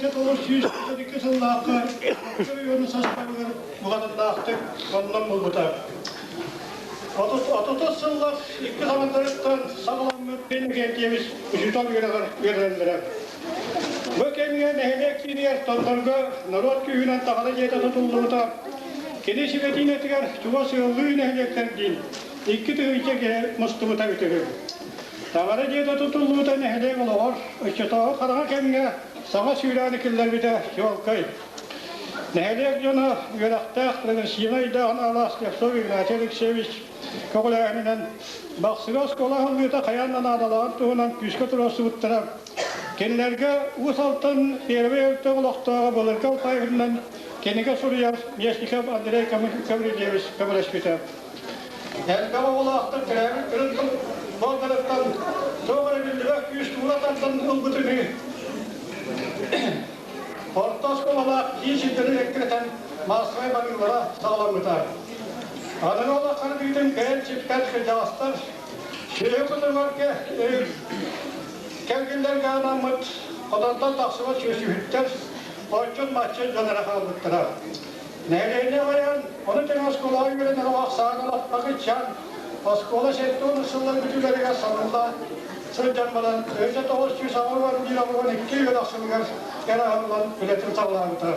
1992 сыллаахха Чурапчы оройуонун састаабыгар муҥатаннаахтык оннун булбута. Отутус сыллар икки саҥардарыттан саҕаламмыт Иннокентьевич учуутал үөрэҕэр үөрэнэллэрэ. Бу кэмҥэ нэһилиэк киинигэр Томторго норуот күүһүнэн таҥара дьиэтэ тутуллубута. Кини сибэтиинэтигэр чугас ыаллыы нэһилиэктэрдиин 2000 киһи мустубута үтүгүн. Таҥара дьиэтэ тутуллубута нэһилиэк олоҕор оччотооҕу хараҥа кэмҥэ саҥа сүүрээни киллэрбитэ чуолкай. Нэһилиэк дьоно үөрэхтээх прогрессивнай өйдөөх аналаах Слепцов Игнатий Алексеевич көҕүлээһининэн Бахсыга оскуола аһыллыыта хайаан да наадалааҕын туһунан күүскэ туруорсубуттара. Кинилэргэ Уус Алтан Первый Өлтөх олохтооҕо былыргы алфавитынан кинигэ суруйар Местников Андрей Гаврильевич көмөлөспүтэ. Элбэх оҕолоохтор төрөөбүт күнүн буолларыттан туох эрэ биллибэт күүс туура тардан ылбытыныы Орто оскуолалаах киин сирдэри эккирэтэн маассабай барыылара саҕаламмыта. Аныгы олох хардыытын кэлэн сиппэт кырдьаҕастар сүөһү кутуругарга кэлгиллэргэ анаммыт хотонтон тахсыбат сүөсүһүттэр отчут-маччыт дьон эрэ хаалбыттара. Нэһилиэнньэ аҕыйаан, ону тэҥэ оскуолаҕа үөрэнэр оҕо ахсаана лаппа оскуола 70 сыллар бүтүүлэригэр сабылла сылдьан баран, өссө 981 82 үөрэх сылыгар эрэ аһыллан үлэтин саҕалаабыта.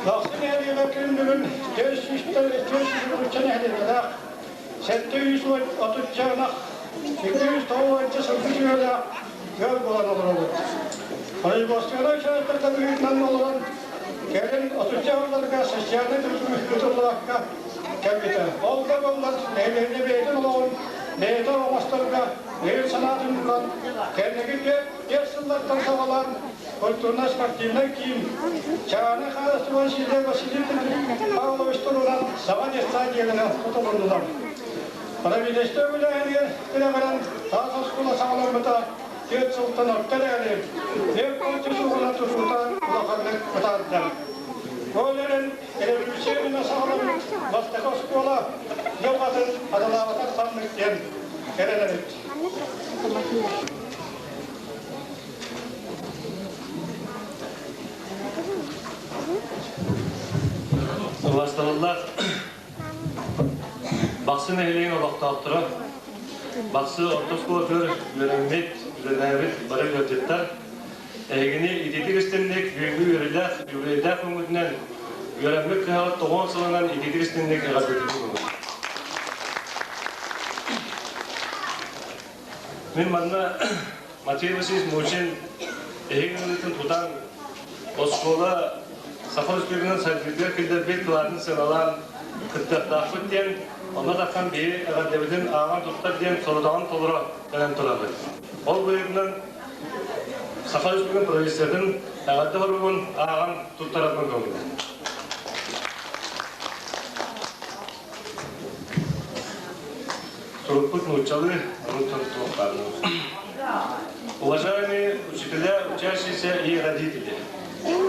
Бахсы нэһилиэгэ күн бүгүн 400 нэһилиэнньэлээх, 730 ынах, 290 сылгы сүөһүлээх ыал буолан олоробут. Производственнай учаастактар быһыытынан олорон, кэлин отучча сылларга социальнай тутуллубакка кэлбитэ. Ол да буоллар, нэһилиэнньэ бэйэтин олоҕун бэйэтэ оҥосторго өйүн-санаатын ууран, кэнники биэс сыллартан саҕалаан культурно-спортивнай киин Чааны хаһаайыстыбатын сиидэ Василий Павлович туруоран саҥа детсад дьиэлэрэ тутулуннулар. Правительство үлэһинигэр тирэҕирэн таас оскуола саҕаламмыта түөрт сылтан орто эрээри, үп-харчы суоҕунан тутуута улаханнык бытаарда. Ол эрэн революция иннинэ саҕаламмыт бастакы оскуола дьылҕатын хатылаабатар ханнык диэн эрэнэбит. Убастабыллаах Бахсы нэһилиэгин олохтоохторо, Бахсы орто оскуолатыгар үөрэммит, үлэлээбит бары ыалдьыттар, эһигини ититик истинник бүгүҥҥү үөрүүлээх, үбүлүөйдээх күҥҥүтүнэн үөрэммит кыһаҕыт тоҕуон сылынан ититик истинник эҕэрдэлиибин буолуҥ. Мин манна Матвей Васильевич Мучин эһиги ыҥырыытын тутан оскуола Саха Өрөспүүбүлүкэтин сайдыытыгар киллэрбит кылаатын сыаналаан кыттыахтаахпыт диэн, онно тахсан биһи эҕэрдэбитин ааҕан туттар диэн сорудаҕын толоро кэлэн турабыт. Ол быһыытынан Саха Өрөспүүбүлүкэтин правительствотын эҕэрдэ хоругун ааҕан туттарарбын көҥүллээн. Сурукпут нууччалыы, онтон Уважаемые учителя, учащиеся и родители,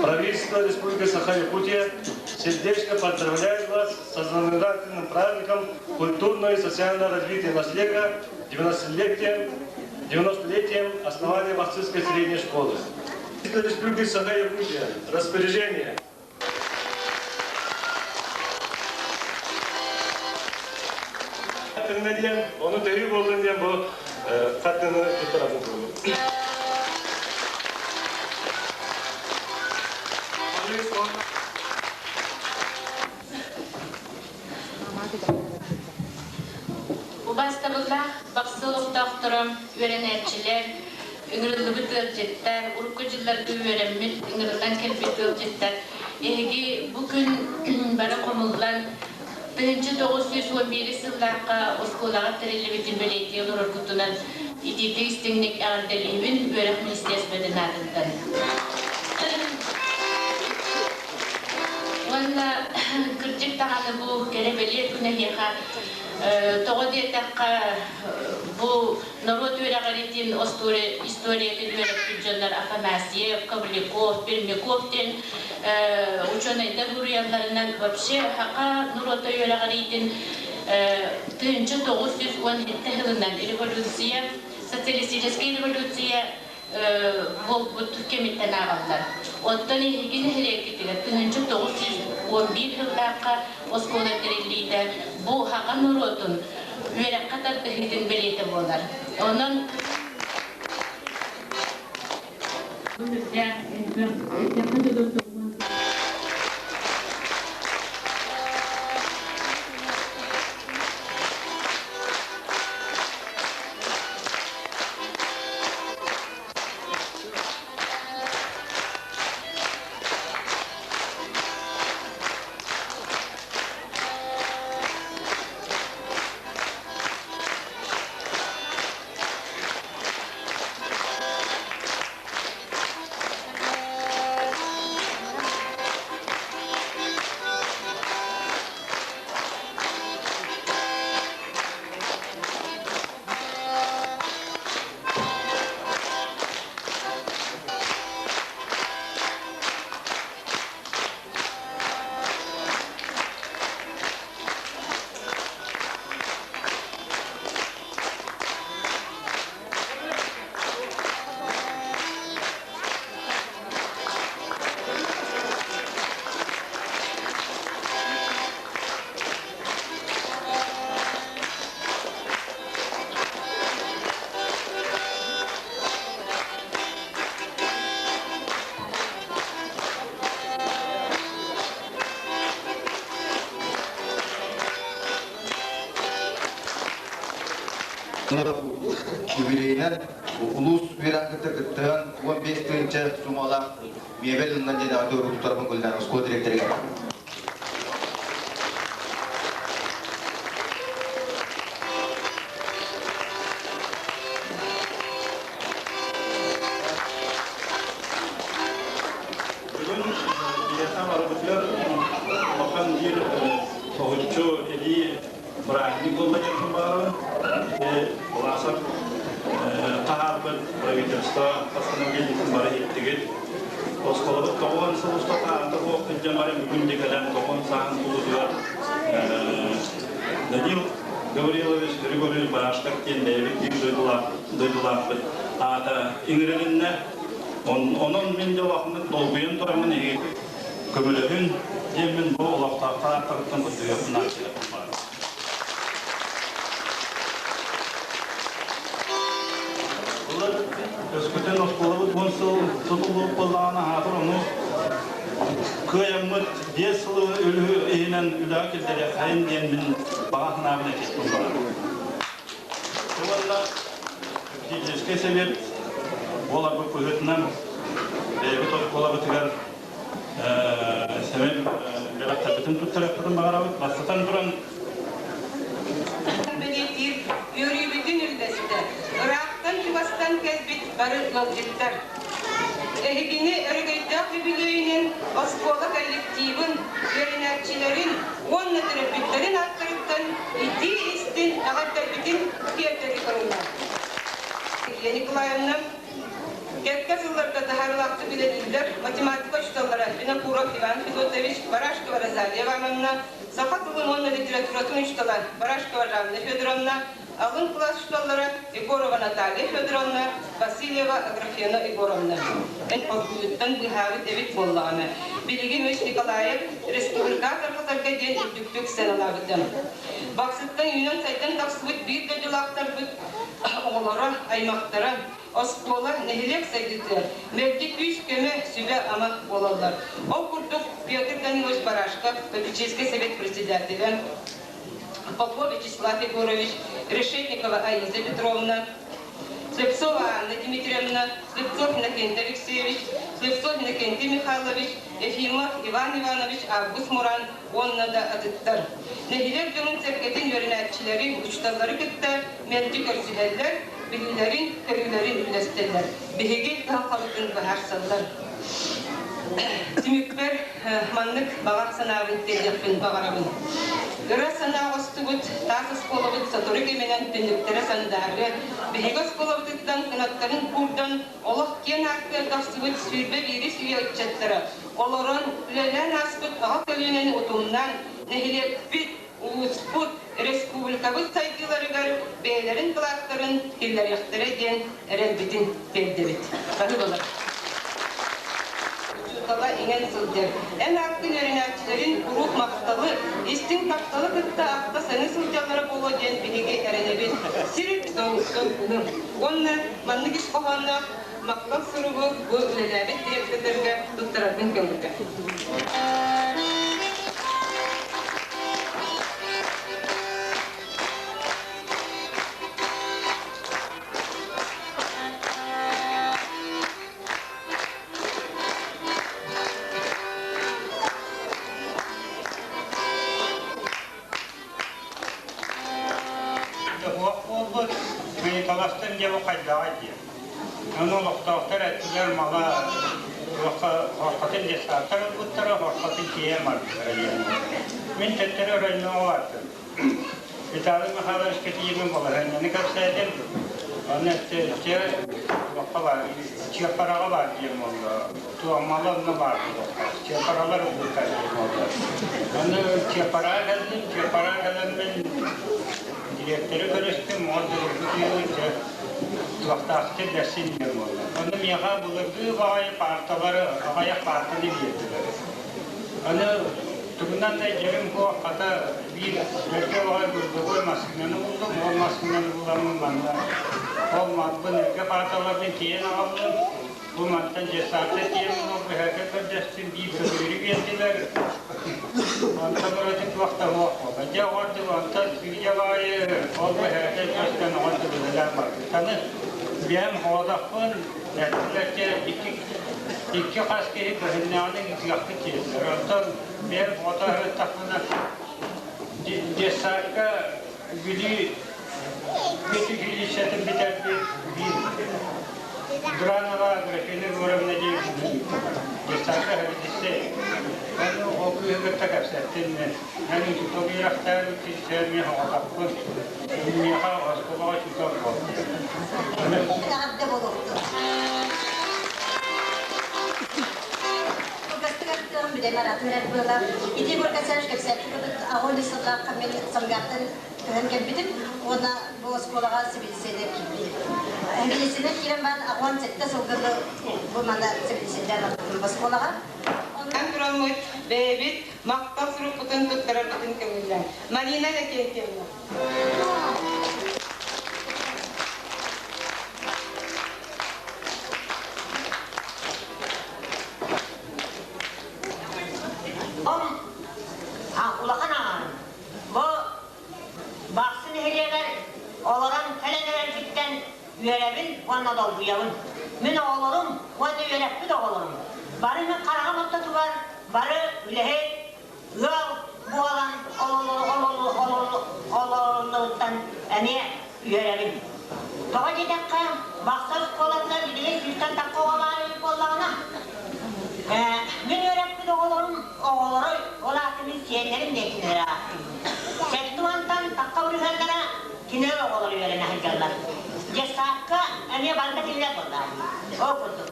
правительство Республики Саха-Якутия сердечно поздравляет вас со знаменательным праздником культурного и социального развития наследия 90-летием, 90-летием основания Бахсырской средней школы. Республики Саха-Якутия. Распоряжение. Тынна диэн, ону төһүү буоллун диэн бу хаттыны туттарабын курдук. Убаастабыллаах Бахсы олохтоохторо, үөрэнээччилэр, ыҥырыллыбыт ыалдьыттар, урукку дьылларга үөрэммит, ыҥырыллан кэлбит ыалдьыттар, эһиги бу күн бары хомуллан 1911 сыллаахха оскуолаҕа тэриллибитин бэлиэтии олороргутунан итиитик истиҥник эҕэрдэлиибин үөрэх министерствотын аатыттан. Уонна кырдьык даҕаны бу кэрэ бэлиэ күн эһиэхэ тоҕо диэтэххэ бу норуот үөрэҕиритин историятын үөрэппит дьоннор Афанасьев, Ковлеков, Пермяков диэн учуонайдар суруйалларынан вообще саха норуота үөрэҕириитин 1917 сылынан революция, социалистическай революция. Буолбут кэмиттэн ааҕаллар. Оттон эһиги нэһилиэккитигэр 1911 сыллаахха оскуола тэриллиитэ бу саха норуотун үөрэххэ тардыһыытын бэлиэтэ буолар. Онон Юбилейынан улуус үөрэххитэ кыттыһан 15 тыһыынча суммалаах миэбэл ылынан диэн аҕа туруорбутуттарбын көлүнэн оскуола дириэктэригэр. Бүгүн биһиэхэ барыбытыгар улахан биир соһуччу эбии бырааһынньык буолла диэхпин баҕарабын. Власов таһаарбыт правительство постановлениетын бары иһиттигит. Оскуолабыт тоҕуон сыл устата аата суох сылдьан баран бүгүн дьэ кэлэн тоҕуон сааһын тулутугар Данил Гаврилович Григорьевич Барашков диэн бэйэбит биир дойдулаахпыт аата иҥэрилиннэ. Онон мин дьэ улаханнык долгуйан тураммын эһиги көмөлөһүн диэммин бу олохтоохтор ааттарыттан көрдөһүөхпүн наадыйабын баар. Былыр өскөтүн оскуолабыт уон сыл тутуллубут буоллаҕына аһаатар ону кыайаммыт биэс сылы өлүһү иһинэн үлэҕэ киллэриэххэйин диэн мин баҕа санаабын этиэхпин баҕарабын. Уонна Физическэй совет буоларбыт быһыытынан бэйэбит оскуолабытыгар сэмэн бэлэхтэрбитин туттарыахпытын баҕарабыт. Бастатан туран бэлиэтиир үөрүүбүтүн үллэстэ ыраахтан-чугастан кэлбит бары ыалдьыттар. Эһигини өрөгөйдөөх үбүлүөйүнэн оскуола коллективын, үөрэнээччилэрин уонна төрөппүттэрин ааттарыттан итии-истин эҕэрдэрбитин тиэрдэри көрүллэр. Илья Николаевна кэккэ сылларга таһаарыылаахтык үлэлииллэр математика учууталлара Винокуров Иван Федотович, Барашкова Розалия Ивановна, саха тылын уонна литературатын учуутала Барашкова Жанна Федоровна, алын кылаас учууталлара Егорова Наталья Федоровна, Васильева Аграфена Егоровна. Эн оргуйуттан быыһаабыт эбит буоллаҕына, билигин Үс Николаев республика тарҕатарга диэн үрдүктүк сыаналаабытым. Бахсыттан үүнэн-сайдан тахсыбыт биир дойдулаахтарбыт оҕолоро, аймахтара, оскуола, нэһилиэк сайдыытыгар мэлдьи күүс-көмө, сүбэ-ама буолаллар. Ол курдук Петр Данилович Барашков, попечительскай совет председателэ, Попов Вячеслав Егорович, Решетникова Аиза Петровна, Слепцова Анна Дмитриевна, Слепцов Иннокентий Алексеевич, Слепцов Иннокентий Михайлович, Ефимов Иван Иванович, Август Муран уонна да атыттар. Нэһилиэк дьонун-сэргэтин үөрэнээччилэри, учууталлары кытта мэлдьи көрсүһэллэр, билиилэрин, көрүүлэрин үллэстэллэр. Биһиги кыһалҕабытын быһаарсаллар. Түмүкпэр маннык баҕа санаабын тиэрдиэхпин баҕарабын. Ыра санаа оҥостубут таас оскуолабыт сотору кэминэн түннүктэрэ сандаарыа, биһиги оскуолабытыттан кынаттарын куурдан олох киэн аартыгар тахсыбыт 21-ис үйэ ыччаттара олорон, үлэлээн ааспыт аҕа көлүөнэни утумнаан, нэһилиэкпит, улууспут, республикабыт сайдыыларыгар бэйэлэрин кылааттарын кылааттарын киллэриэхтэрэ диэн эрэлбитин тиэрдэбит. Баһыыбалар. Учуутала иҥэн сылдьар. Эн ааккын үөрэнээччилэрин куруук махталы, истиҥ тапталы кытта ахта саныы сылдьаллара буолуо диэн биһиги эрэнэбит. Сир үрдүттэн ылыҥ. Уонна маннык ис хоһоонноох махтал суругу бу үлэлээбит директордарга туттарарбын көҥүлгэ. Туох буолбут, ыйыталастым дьэ бу хайдаҕай диэн. Ону олохтоохтор эттилэр мала хорхотун десантар ылбыттара, хорхотун тиийэн барбыттара диэн. Мин төттөрү оройуоҥҥа бардым. Виталий Михайлович Кэтиимин балаһыанньаны кэпсээтим. Онно эттэ, туохха баар, Чыаппараҕа баар диэн буолла. Туоммала онно баар буолуохтаах. Чыаппаралар ылбыттар диэн буолла. Онно Чыаппараҕа кэллим, Чыаппараҕа кэлэммин дириэктэри көрүстүм, оҕо дьэ туохтаахтын бэрсин диэн буолла. Онно миэхэ былыргы баҕайы паарталары, аҕыйах паартаны биэрдилэр. Аны тугунан да дьэрим суох, хата биир бэркэ баҕайы грузовой массыынаны буллум, ол массыынаны буламмын манна ол малбын эргэ паарталарбын тиэйэн аҕаллым. Бу мантан десантка тиийэн ол бэһээкэ көрдөстүм, биир көтүрү биэрдилэр. Онтон вроде туох да суох буолла. Дьэ оҕордук онтон сыыйа баайы ол бэһээкэ көстөн оҕордук үлэлээн барбыт. Аны бэйэм хоодохпун, эттилэр дьэ икки икки хас киһи көһүннэҕинэ ыытыахпыт диэтилэр. Онтон бэйэм хото сырыттахпына детсадка Бүлүү педучилищетын бүтэрбит биир Дранова Аграфена Егоровна диэн детсадка сэбиэдиссэй. Ону ол кыыһы кытта кэпсэттим мен. Мен учуутал үөрэхтээх училище мин оҕотохпун. Миэхэ оскуолаҕа учуутал буолла. Эҕэрдэ буолуохтун. Кылгастык билэмэр атын эр быалар. Ити Горкасяш кэпсээппит курдук аҕа сыллаахха мен Сангааттан көһөн кэлбитим уонна бу оскуолаҕа сэбиэдиссэйинэн киирбитим. Сэбиэдиссэйинэн киирэн баран 87 сылгыны бу манна сэбиэдиссэйдээн барбытым оскуолаҕа. Онон тураммыт бэйэбит махтал сурукпутун туттарарбытын көҥүллээн. Марина Иннокентьевна. Ом улахан аҕам бу Бахсы нэһилиэгэр олорон кэлэн эрэрбиттэн үөрэбин уонна долгуйабын. Мин оҕолорум уонна үөрэппит оҕолорум бары мин хараҕым ортотугар бары үлэһит, ыал буолан олороллоруттан эмиэ үөрэбин. Тоҕо диэтэххэ, Бахсы оскуолатыгар билигин сүүстэн тахха оҕо баар эбит буоллаҕына, мин үөрэппит оҕолорум оҕолоро ол аата мин сиэннэрим диэн кинилэри ааттыыбын. Сэттэ уонтан тахха бырыһыаннара кинилэр оҕолоро үөрэнэ сылдьаллар. Детсадка эмиэ барыта кинилэр буоллаҕа. Ол курдук.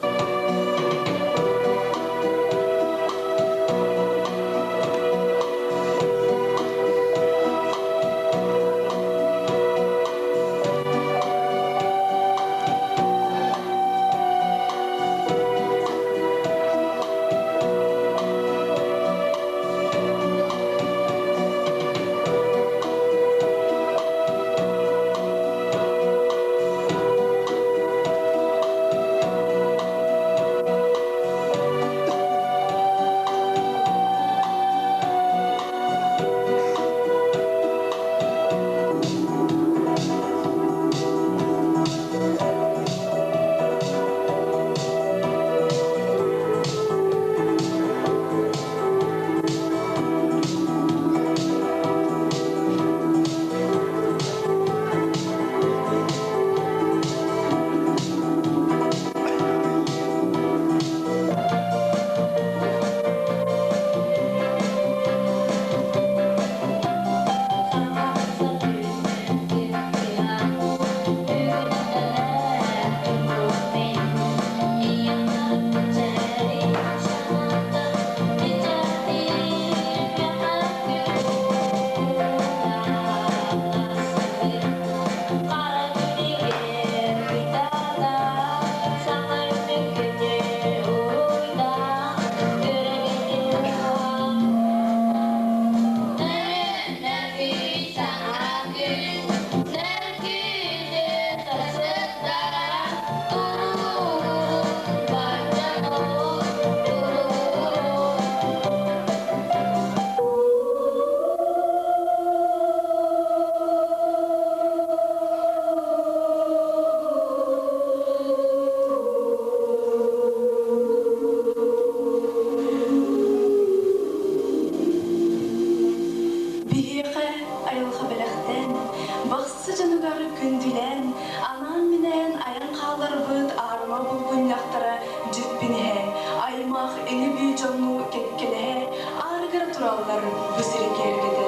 Номохтор бу сири киэргэтэ,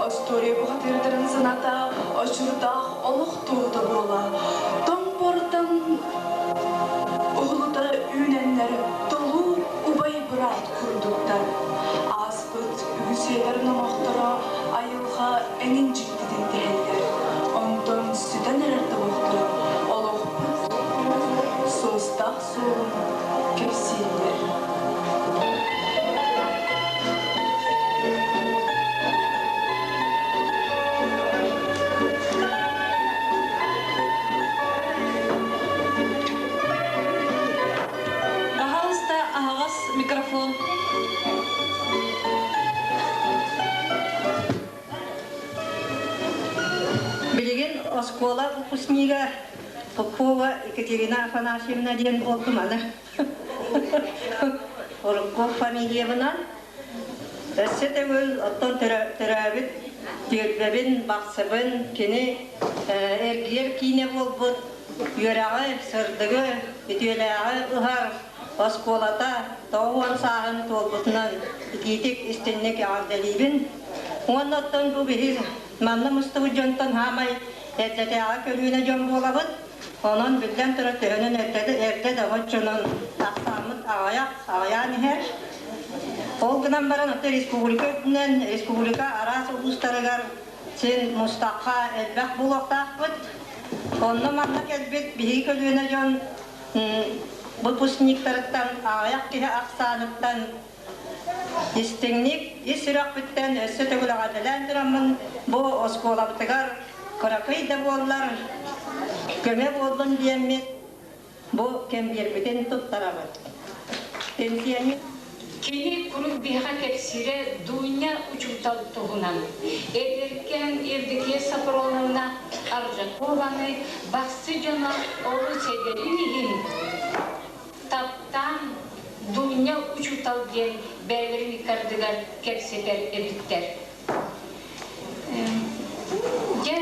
остуоруйа бухатыырдарын саната очурдаах олох туоһута буола, тоҥ буортан уһулута үүнэннэр толуу убай-быраат курдуктар. Ааспыт үгүс үйэлэр номохторо айылҕа эҥин дьиктитин тэһэллэр, онтон сүтэн эрэр тобохторо олохпут суостаах суолун кэпсииллэр. Пожалуйста, аһаҕас микрофон. Билигин оскуола выпускнига Попова Екатерина Афанасьевна диэн буолдум аны. Урукку фамилиябынан. Өссө төгүл оттон төрөөбүт түөлбэбин, бахсыбын, кини эргийэр киинэ буолбут үөрэҕи, сырдыгы, үтүөлээҕи ыһар оскуолата 90 сааһын туолбутунан итиитик истинник эҕэрдэлиибин. Уонна оттон бу биһи манна мустубут дьонтон хаамай эрдэтээҕи көлүөнэ дьон буолабыт. Онон биллэн турар төһөнөн эрдэ да оччонон ахсааммыт аҕыйах, аҕыйаан иһэр. Ол гынан баран оттон республика үрдүнэн республика араас улуустарыгар син мустахха элбэх буолуохтаахпыт. Онно манна кэлбит биһиги көлүөнэ дьон выпускниктарыттан аҕыйах киһи ахсааныттан истиҥник ис сүрэхпиттэн өссө төгүл эҕэрдэлээн тураммын бу оскуолабытыгар кыракый да буоллар көмө буоллун диэммит бу кэмбиэрбитин туттарабыт. Пенсионер Кини куруук биһиэхэ кэпсиирэ Дуня учуутал туһунан. Эдэркээн Евдокия Софроновна Аржакованы Бахсы дьоно олус эдэрин иһин таптаан Дуня учуутал диэн бэйэлэрин иккардыгар кэпсэтэр эбиттэр. Дьэ,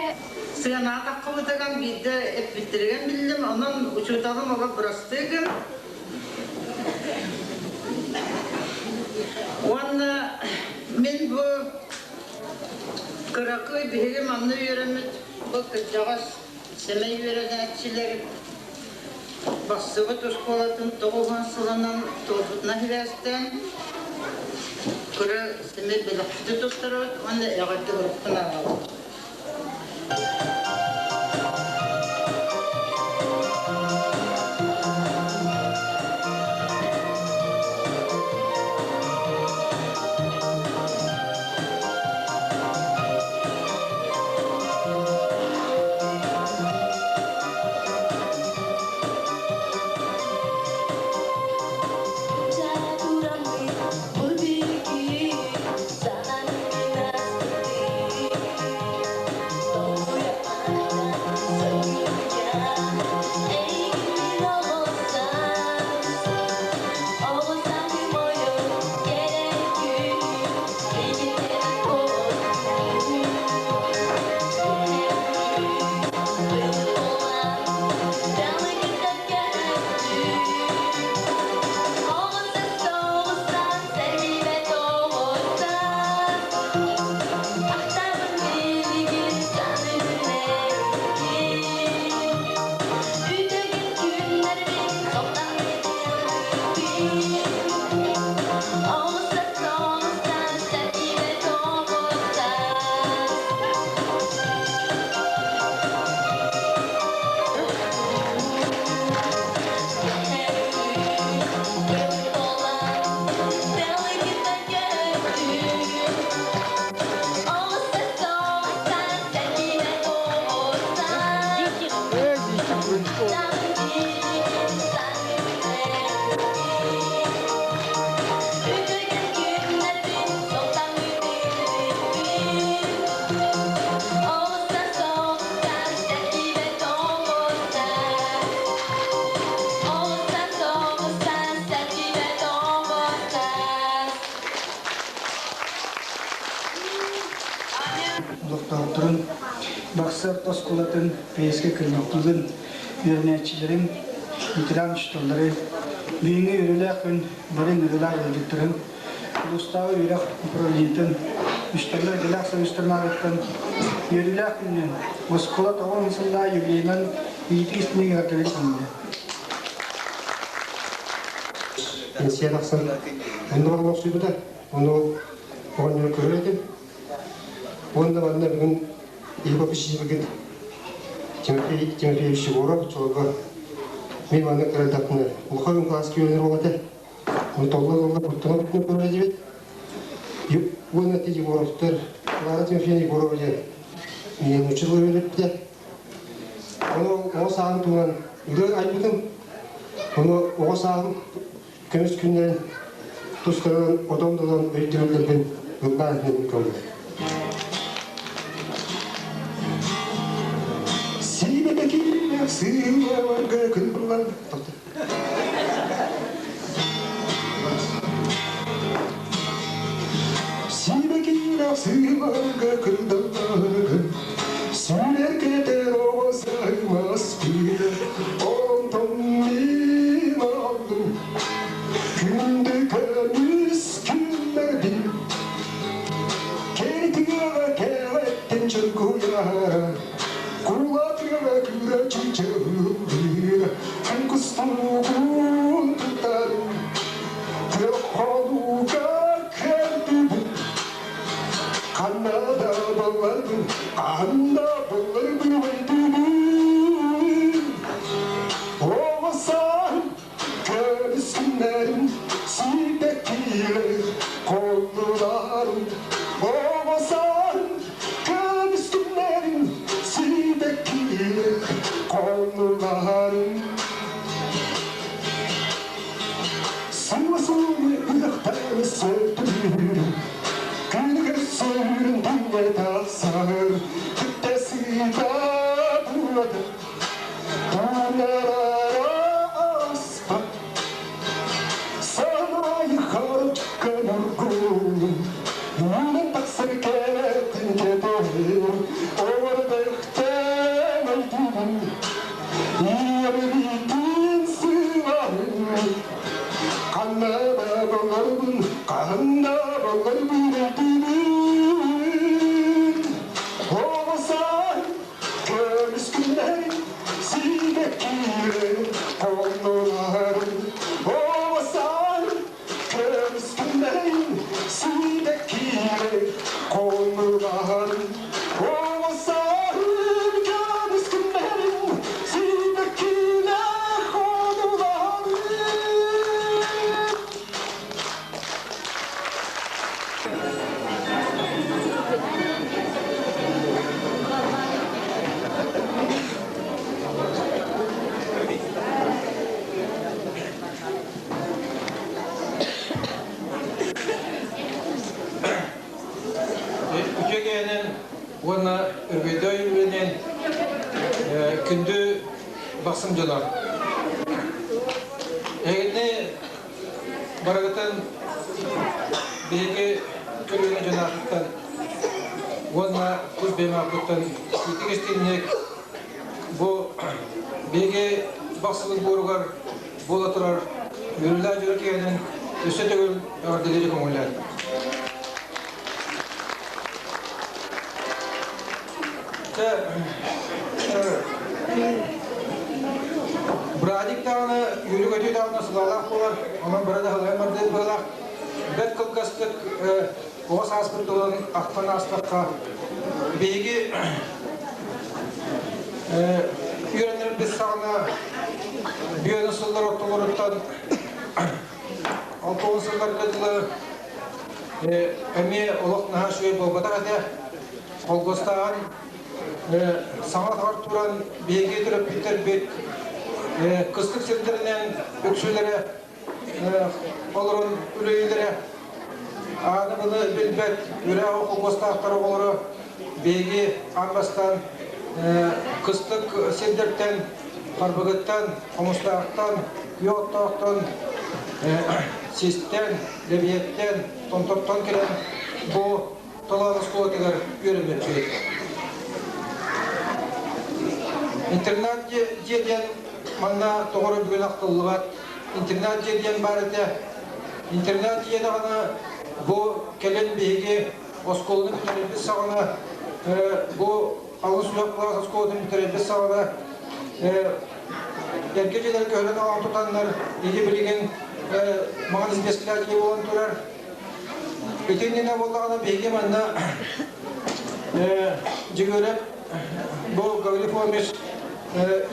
Сыанаҕа таххыбытыгар биирдэ эппиттэригэр биллим, онон учууталым оҕо бырастыы гын. Уонна мин бу кыракый биһиги манна үөрэммит бу кырдьаҕас сэмэй үөрэнээччилэр Бассыбыт оскуолатын 90 сылынан туолбутунан сибээстээн кыра сэмэй бэлэхпитин туттарабыт уонна эҕэрдэ уруккун ааҕабыт. Олохтоохторун Бахсы оскуолатын ПСК коллективын үөрэнээччилэрин, ветеран учууталлары бүгүҥҥү үөрүүлээх күн бары ыҥырыылаах ыалдьыттарын. Улуустааҕы үөрэх управлениетын үстэллэр идэлээх союзтарын аатыттан үөрүүлээх күнүнэн оскуола 90 сыллаах юбилейынан иитии истиҥ эҕэрдэлэри саныыр. Пенсия тахсан онно олохсуйбута. Ону оҕонньору көрөр этим. Уонна манна бүгүн Егор Печенегин Тимофей Тимофеевич Егоров чолго мен манна кырайдахпына улахан класс үөрэнэр уол этэ. Ону толла-толла куттана куттана көрөр этибит. Уонна ити Егоровтар Клара Тимофеевна Егорова диэн миигин учуутал үөрэппитэ. Ону оҕо сааһым туһунан ырыа айбытым. Ону оҕо сааһым көмүс күннэрин тустарынан отон долон өйдөбүллэрбин ыллаан иһин көрдүм. Сиибэтэкиилээх сыыларга кыллан Сиибэкиилээх сыыларга кылдалларга Сүүрэр-көтөр оҕо саһымас пиир Онтон мин алдым Күндү көмүс күннэрбин Кэритигэҕэ кэҕэттэн чоргуйара Кулатыга күүрэ чыычыллыыр Күн кустугун тутарым Күөх хонууга кэлбибин Ханна да балларбын, ханна балларбын өйдүүбүн. Оҕо көмүс күннэрим сиибэккиилэр холлуларым. Оҕо көмүс күннэрим сиибэккиилэр холлуларым. Сыла-сылы ыһыктары сөптүүрүм, күнүгэр сүүрүн дүнньэ тахсар, кытта сыыта буолар, тунарара аспат. Санаайы харчка нургун, үүнэн тахсар кэрэтин кэтэһэр, оҕордайхтан өйдүүбүн, ийэбитин сыылаһын. Ханна да болорбун, ханна болорбун өйдүүбүн. Оҕо көмүс күннэрин сиибэккиирин хоннуларын. Оҕо көмүс күннэрин сиибэккиирин хоннуларын. Оҕо көмүс күннэрин сиибэккиилэр хоннуларын. Үтүөкээнэн уонна Өргөйдөй үлэнэн күндү бахсым дьоно. Эһигини барыгытын биһиги көлүөнэ дьонаатыттан уонна тус бэйэм ааппыттан итик истиҥник бу биһиги бахсыбыт буоругар буола турар үөрүүлээх дьоро киэһэнэн өссө төгүл эҕэрдэлиири көҥүллээн. Бырааһынньык даҕаны, үөрүү-көтүү даҕаны сылаалаах буолар, онон бары да сылайан бардыыр быһыылаах. Бэрт кылгастык оҕо сааспыт туһунан ахтан аастахха, биһиги үөрэнэрбит саҕана бүөнү сыллар ортолоруттан 60 сылларга дылы эмиэ олох наһаа үчүгэй буолбатах этэ. Холкуостааҕын саҥа атаҕар туран биһиги төрөппүттэрбит кыстык сирдэринэн үксүлэрэ олорон үлэлииллэрэ. Ааны маны билбэт үрээх холкуостаахтар оҕолоро биһиги аан бастаан кыстык сирдэртэн Харбыгыттан, Хомустаахтан, Күөх Оттоохтон, Систэн, Лэбийэттэн, Томтортон кэлэн бу Толоон оскуолатыгар үөрэммиппит. Интернат дьиэ диэн манна тоҕо бүгүн ахтыллыбат. Интернат дьиэ диэн баар этэ. Интернат дьиэ даҕаны Бу кэлин биһиги оскуоланы бүтэрэрбит саҕана, бу алыс үһүк кылаас оскуолатын бүтэрэрбит саҕана эргэ дьиэлэр көһөрөн аҕалан тутаннар, ити билигин маҥан испиэскэлээх дьиэ буолан турар. Ити иннинэ буоллаҕына биһиги манна Дьөгүөрэп бу Гаврил Фомич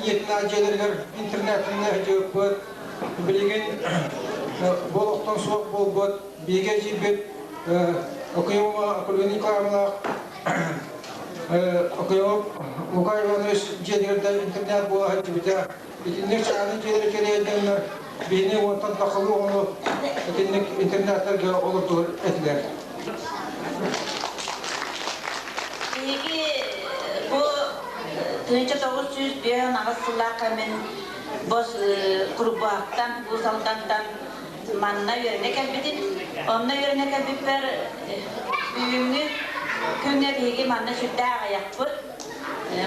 ийэтинээх дьиэлэригэр интернатинна сылдьыбыппыт. Билигин бу олохтон суох буолбут биһиги эдьиийбит Окуева Акулина Николаевналаах Окуева Лука Иванович дьиэтигэр да интернат буола сылдьыбыта. Итинник чааны дьиэлэри кэриэйдэннэр биһини уонтан тахалыы оҕону итинник интернаттарга олордулар этилэр. Биһиги бу 1958 сыллаахха мин бос Курбуһахтан, Уус Алдантан манна үөрэнэ кэлбитим. Онно үөрэнэ кэлбиппэр бүгүҥҥү күҥҥэ биһиги манна сүрдээх аҕыйахпыт,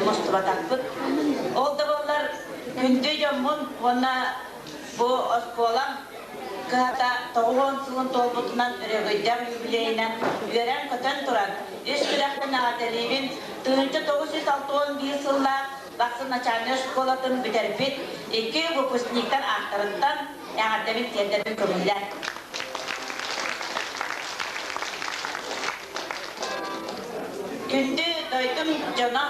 мустубатахпыт. Ол да буоллар күндү дьоммун уонна бу оскуолам кыһата 90 сылын туолбутунан өрөгөйдөөх юбилейынан үөрэн-көтөн туран үс сүрэхпин эҕэрдэлиибин. 1961 сыллаах Бахсы начальнай школатын бүтэрбит икки выпускниктар ааттарыттан эҕэрдэбин тиэрдэбин көҥүллээн. Күндү дойдум дьоно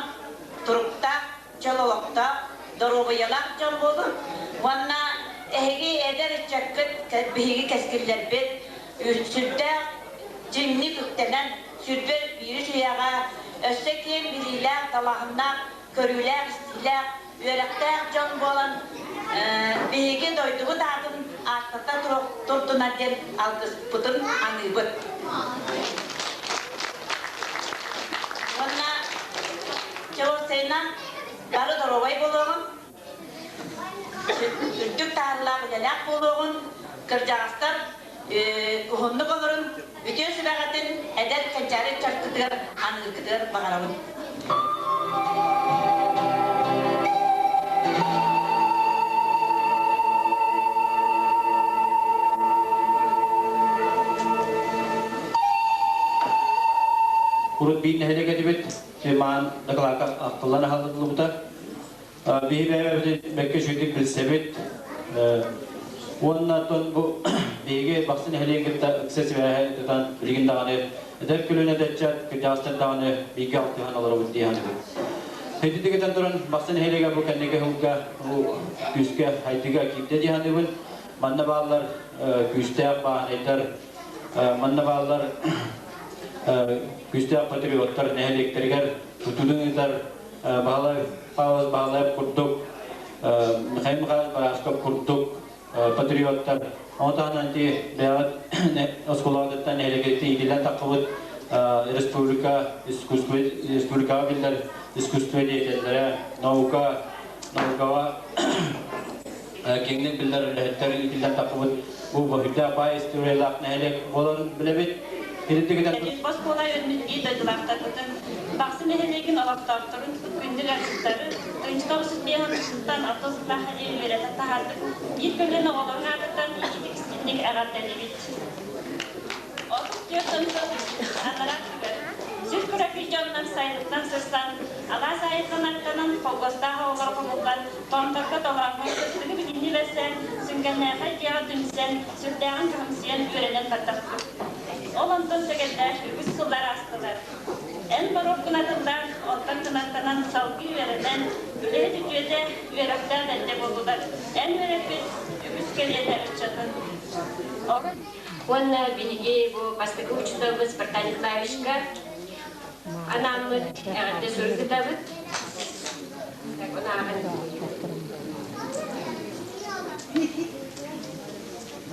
туруктаах, чөл олохтоох, доруобуйалаах дьон буолун уонна эһиги эдэр ыччаккыт биһиги кэскиллэрбит сүрдээх дьиҥник үктэнэн сүрбэ биирис үйэҕэ өссө киэҥ билиилээх, талааһыннаах, көрүүлээх-истиилээх, үөрэхтээх дьон буолан биһиги дойдубут аатын ааттата турдунар диэн алгыспытын аныыбыт. Уонна Чевосейна бары доруобай буолуоҕун, үрдүк таһымнаах үлэлээх буолуоҕун, кырдьаҕастар уһуннук олорун, үтүө сүбэҕитин эдэр кэнчээри ыччаккытыгар аныыргытыгар баҕарабын. Урут биир нэһилиэк этибит, маан дакылаакка ахтыллан аһаллыбыта. Биһи бэйэбитин бэккэ үчүгэйдик билсэбит. Уонна оттон бу биһиги Бахсы нэһилиэгин кытта ыкса сибээһи тутан билигин даҕаны эдэр көлүөнэ ыччат кырдьаҕастар даҕаны бииргэ алтыһан олоробут дии саныыбын. Ититигитэн туран Бахсы нэһилиэгэ бу кэнники сылга бу күүскэ хайдыга киирдэ дии саныыбын. Манна бааллар күүстээх бааһынайдар, манна бааллар күүстээх патриоттар нэһилиэктэригэр тутууну ыытар Баһылай Павлович Баһылаев курдук, Михаил Михайлович Барашков курдук патриоттар. Ону таһынан ити бэйэҕит оскуолаҕытыттан нэһилиэккититтэн иитиллэн таххыбыт республика искусство республикаҕа биллэр искусство деятеллэрэ, наука, наукаҕа киэҥник биллэр үлэһиттэр иитиллэн таххыбыт бу бөһүйдээх баай историялаах нэһилиэк буоларын билэбит. Оскуола үүммүт биир дойдулаахтарбытын, Бахсы нэһилиэгин олохтоохторун, күндү ыалдьыттары, 1905-тан 30 сыллаахха диэри үөрэтэн таһаарбыт биир көлүөнэ оҕолорун аатыттан итиитик-истинник эҕэрдэлиибит. 34 сыл анараа өттүгэр сүр кыракый дьоннор сайылыктан сырсан, алаас аайыттан аттанан, холкуостаах оҕолор хомуллан, томторго толооҥҥо сырдыгы билиини бэрсэн, сүҥкэннээхэй дьиэҕэ түмсэн, сүрдээҕин кыһамсыйан үөрэнэн бардахпыт. Ол онтон сэгэллээх үгүс сыллар аастылар. Эн боруоккун атыллаан, оттон кынаттанан салгыы үөрэнэн, үлэһит үтүөтэ, үөрэхтээх эрдэ буоллулар. Эн үөрэппит үгүс кэлиэнэ ыччатын. Уонна биһиги бу бастакы учууталбыт Спартак Николаевичка анааммыт эҕэрдэ сурук ыытабыт. Так, ону ааҕан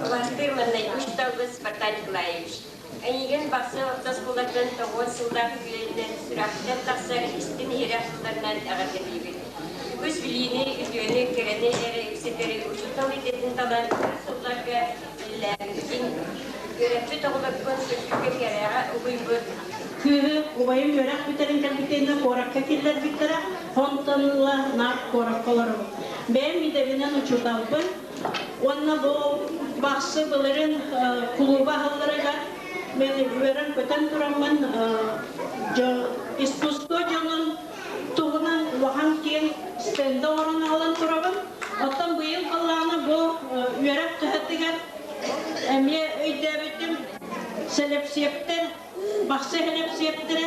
Улаатыы маннайгы учууталбыт Спартак Николаевич. Эйигин Бахсы орто оскуолаттан тоҕуон сыллаах үбүлүөйүнэн сүрэхтэн тахсар истиҥ иһирэх тылларынан эҕэрдэлиибит. Үгүс билиини, үтүөнү, кэрэни эрэ үксэтэр учуутал идэтин талан өр сылларга үлэлээбиккин, үөрэппит оҕолоргун сырдыкка кэрэҕэ угуйбут Кыыһы убайым үөрэх бүтэрин кэлбитинэ куоракка киллэрбиттэрэ, онтон ыла наар куоракка олоробут. Бэйэм идэбинэн учууталбын уонна бу Бахсы былырын кулууба аһылларыгар Мен үөрэн-көтөн тураммын искусство дьонун туһунан улахан киэҥ стенда оҥорон аҕалан турабын. Оттон быйыл былаана бу үөрэх кыһатыгар эмиэ өйдөөбүтүм сэлэпсиэптэр, бахсы сэлэпсиэптэрэ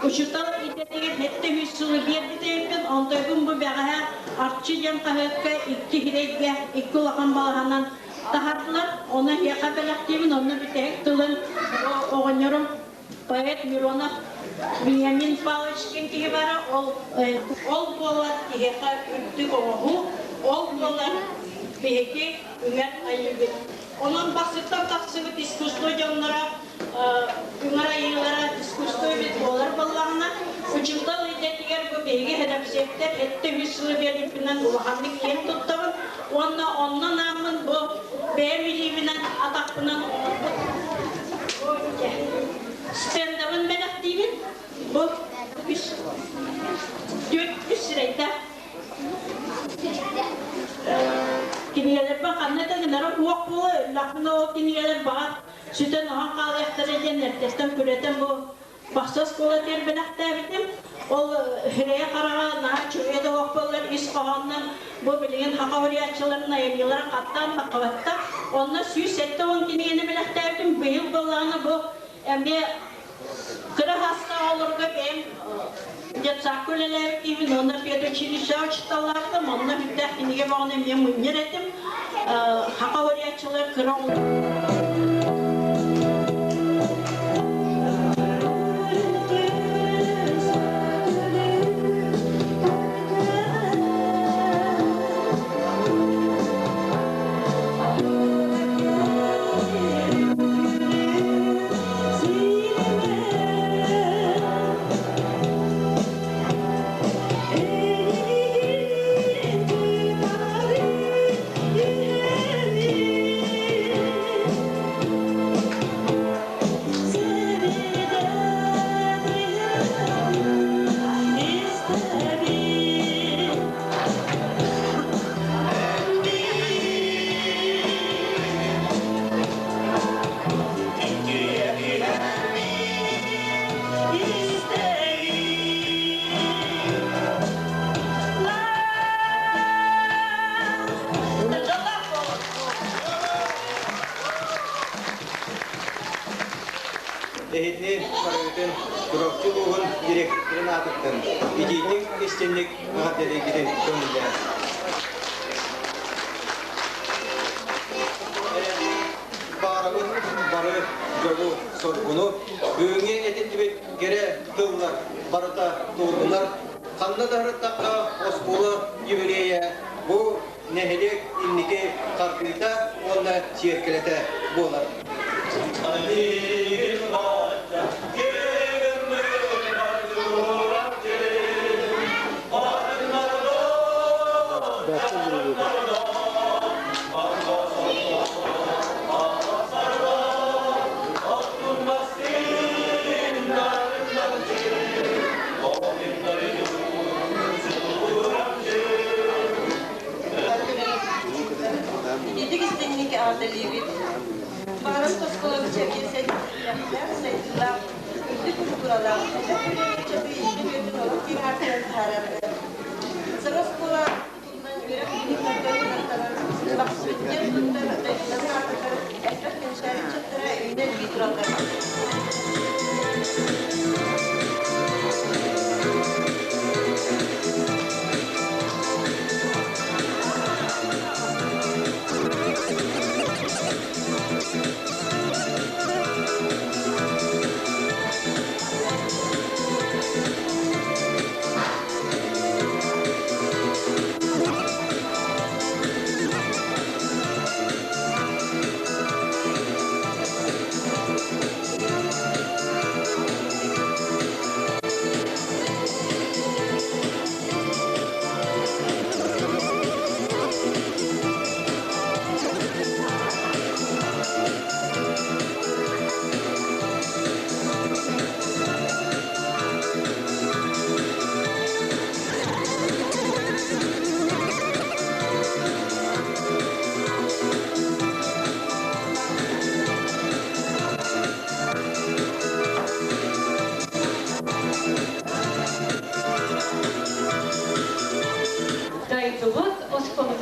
учуутал идэтигэр 700 сылы биэрбит онтойгун бу бэҕэһээ Арчы диэн хаһыакка икки хирэйгэ икки улахан балаһанан таһардылар. Оны эһиэхэ бэлэхтиибин, онно бүтэһик тылын оҕонньорум поэт Миронов Вениамин Павлович диэн киһи бара, ол буолар киһиэхэ үрдүк оҥоһуу, ол буолар биһиги үҥэр айыыбыт. Онон Бахсыттан тахсыбыт искусство дьонноро үҥэр айыылара искусство эбит буолар буоллаҕына, учуутал идэтигэр бу биһиги һэдэпсиэктэр 700 сылы биэрбиппинэн улаханнык киэн туттабын уонна онно анааммын бу бэйэм илиибинэн атахпынан оҥорбут стендабын бэлэхтиибин. Бу үс түөрт үс сирэйдээх кинигэлэрбин ханна да гынарым уох буола өллөхпүнэ ол кинигэлэр баҕар сүтэн оһон хаалыахтара диэн эрдэттэн күрэтэн бу Бахсы оскуолатыгар бэлэхтээбитим. Ол сирэйэ-хараҕа наһаа үчүгэй да оһох буоллар ис хоһоонунан бу билигин саха суруйааччыларын айымньылара хаттаан таххыбатта. Онно 170 кинигэни бэлэхтээбитим. Быйыл буоллаҕына бу эмиэ кыра саастаах оҕолорго бэйэм детсадка үлэлээбит киһибин уонна педучилищеҕа учууталлаабытым. Онно сүрдээх кинигэ бөҕөнү эмиэ мунньар этим. Саха суруйааччылар кыра оҕолор Эһитини барыгытын Чурапчы улууһун директорын аатыттан итиитик истинник эҕэрдэлииргитин көҥүллээн. Баҕарабыт бары дьолу соргуну, бүгүҥҥү этиллибит кэрэ тыллар барыта туоллулар. Ханна да ырыттахха оскуола юбилейа бу нэһилиэк инники хардыыта уонна сиэркилэтэ буолар. Итик истинник эҕэрдэлиибит. Баҕарабыт оскуолабыт чэбдиир үөрэхтээх, сайдыылаах, үрдүк культуралаах, элбэх көлүөнэ ыччаты инники үөтүн олох киэҥ аартыгар таһаарарыгар. Саҥа оскуола тутулунан үөрэх билиҥҥэргэ кынаттанан, бахсыбыт киэн туттар дойдуларын аатыгар элбэх кэнчээри ыччаттара үүнэн-элбии тураллар.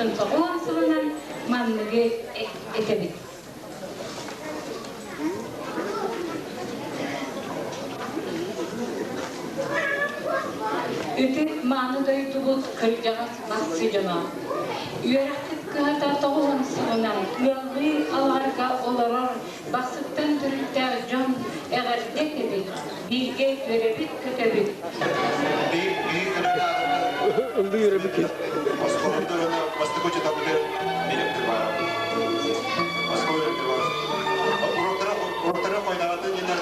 Оттон 90 сылынан манныгы этэбит. Үтүк мааны дойдубут кырдьаҕас бахсы дьоно. Үөрэхпит кыһата 90 сылынан ыаллыы алаарга олорор Бахсыттан төрүттээх дьон эҕэрдэ этэбит, бииргэ үөрэбит-көтөбүт. Ыллыы үөрэбит. Оскуола бастакы учууталбытыгар директор баара. Оскуола директор баара. Уроктара уроктара хойдаҕатын дьиннэр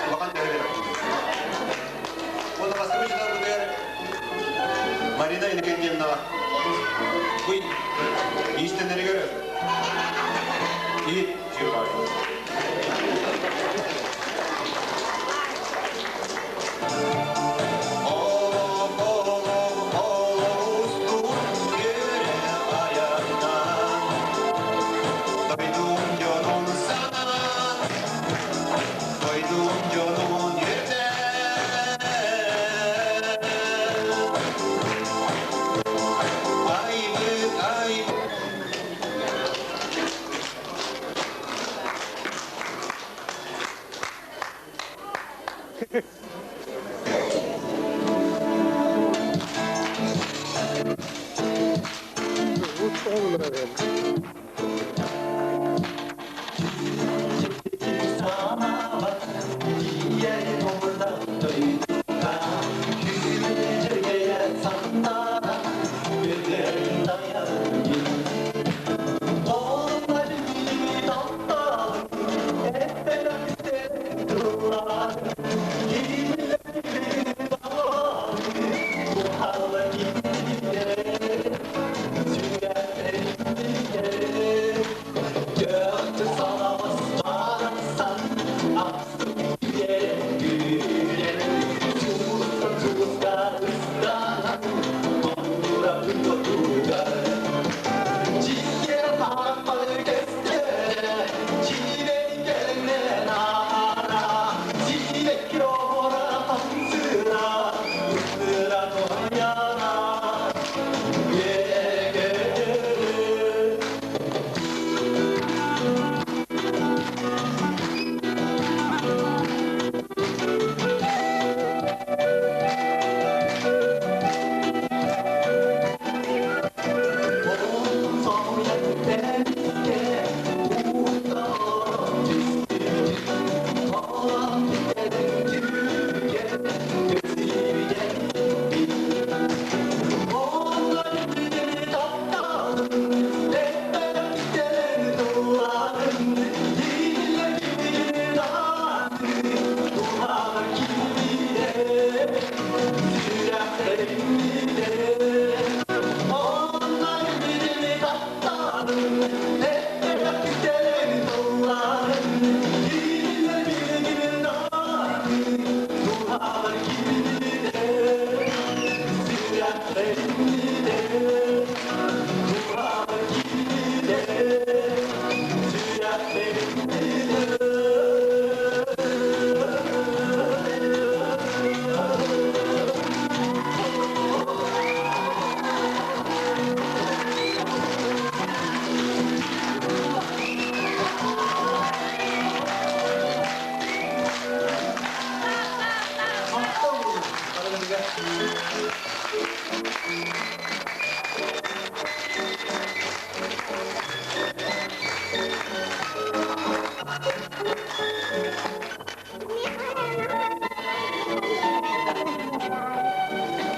улахан төһө Уонна бастакы учууталбытыгар Марина Иннокентьевнаҕа бу иистэнэригэр иһит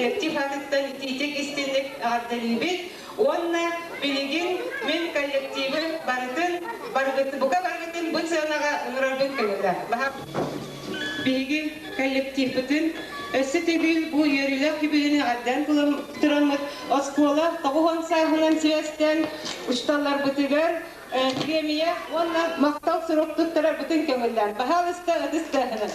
Коллектив атыттан итиитик истинник эҕэрдэлиибит уонна билигин мин коллективы барытын барыгыт бука барыгытын бу сыанаҕа ыҥырарбын көҥүлэ. Биһиги коллективпытын өссө төгүл бу үөрүүлээх юбилейин эҕэрдээн тураммыт оскуола 90 сааһынан сибээстээн учууталларбытыгар премия уонна махтал сурук туттарарбытын көҥүллээн. Баһаалыста ытыс тыаһынан.